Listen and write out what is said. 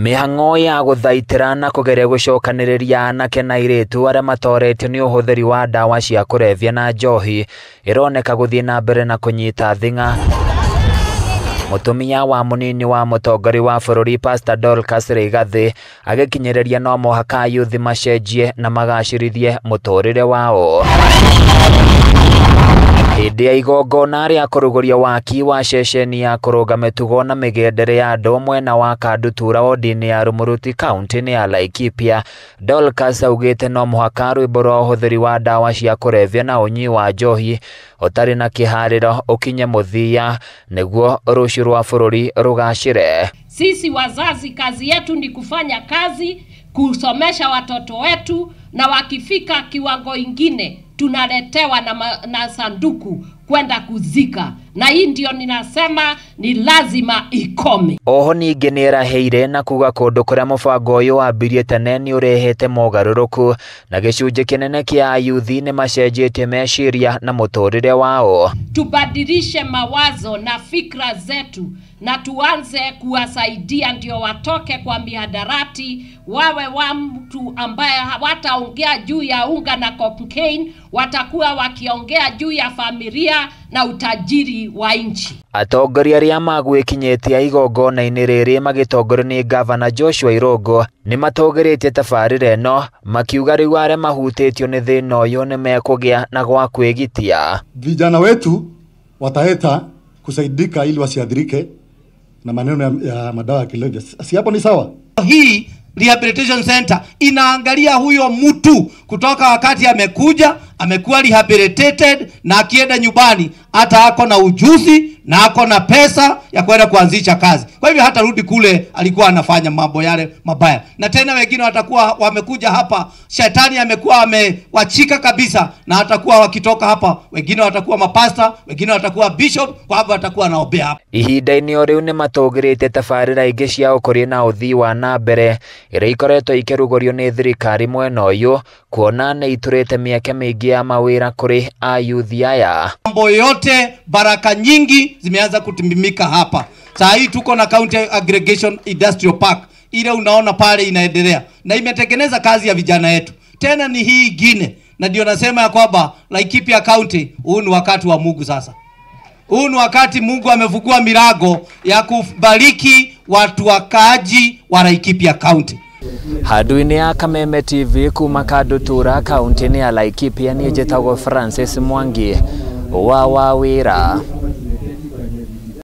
Mĩhang'o ya gũthaitĩra na kũgeria gũcokanĩrĩria anake na airĩtu arĩa matoretio nĩ ũhũthĩri wa ndawa cia kũrebia na njohi ĩroneka gũthiĩ na mbere na kũnyita thing'a. Mũtumia wa mũnini wa mũtongoria wa bũrũri Pastor Dorcas Rigathi agĩkinyĩrĩria no mũhaka ayuthi macenjie na magacĩrithie mũtũrĩre wao. Hĩndĩ ya igongona rĩa kũrugũria waki wa ceceni ya kũrũnga mĩtugo na mĩgendere ya andũ mwena wa Kandutura wodi-inĩ ya Rumuruti kaunti-inĩ ya Laikipia, Dorcas augĩte no mũhaka rwĩmbo rwa ũhũthĩri wa ndawa cia kũrebia na ũnyui wa njohi ũtarĩ na kĩharĩro ũkinye mũthia nĩguo rũciũ rwa bũrũri rũgacĩre. Sisi wazazi kazi yetu ni kufanya kazi, kusomesha watoto wetu, na wakifika kiwango ingine tunaletewa na sanduku kwenda kuzika, na hii ndio ninasema ni lazima ikome. Oho ningĩ nĩeraheire na kuga kũndũ kũrĩa mũbango ũyũ wambirie tene nĩ ũrehete mogarũrũku na gĩcunjĩ kĩnene kĩa ayuthi nĩ macenjetie meciria na mũtũrĩre wao. Tubadilishe mawazo na fikra zetu na tuanze kuwasaidia ndio watoke kwa mihadarati, wawe wa mtu ambaye hawataongea juu ya unga na cocaine, watakuwa wakiongea juu ya familia na utajiri wa nchi. Atongoria arĩa magwĩkinyĩtie igongona-inĩ rĩrĩ magĩtongorio nĩ Gavana Joshua Irũngũ nĩ matũgĩrĩtie tabarĩra ĩno makiuga rĩu arĩa mahutĩtio nĩ thĩna ũyũ nĩ mekũgĩa na gwa kwĩgitia. Vijana wetu wataheta kusaidika ili wasiadhirike na maneno ya madawa ya kulevya. Si hapo ni sawa? Hii rehabilitation center inaangalia huyo mtu kutoka wakati amekuja, amekuwa rehabilitated, na akienda nyumbani hata ako na ujuzi na ako na pesa ya kwenda kuanzisha kazi. Kwa hivyo hata rudi kule alikuwa anafanya mambo yale mabaya. Na tena wengine watakuwa wamekuja hapa, shetani amekuwa amewachika kabisa, na hatakuwa wakitoka hapa, wengine watakuwa mapasta, wengine watakuwa bishop, kwa hivyo watakuwa wanaombea hapa. Ihinda-inĩ o rĩu nĩ matũgĩrĩte tabarĩra ingĩ cia ũkũria na ũthii wa na mbere iria ikoretwo ikĩrugũrio nĩ thirikari mwena ũyũ kuona nĩ iturĩte mĩeke mĩingĩ ya mawĩra kũrĩ ayuthi aya. Mambo yote, baraka nyingi zimeanza kutimimika hapa. Saa hii tuko na County Aggregation Industrial Park ile unaona pale inaendelea na imetengeneza kazi ya vijana yetu. Tena ni hii ingine, na ndio nasema ya kwamba Laikipia County, huu ni wakati wa Mungu sasa. Huu ni wakati Mungu amefungua milango ya kubariki watu wakaaji wa Laikipia County. Handũ-inĩ ya Kameme TV kuma Kandutura kaunti-inĩ ya Laikipia niĩ njĩtagwo Francis Mwangi wa Wawĩra.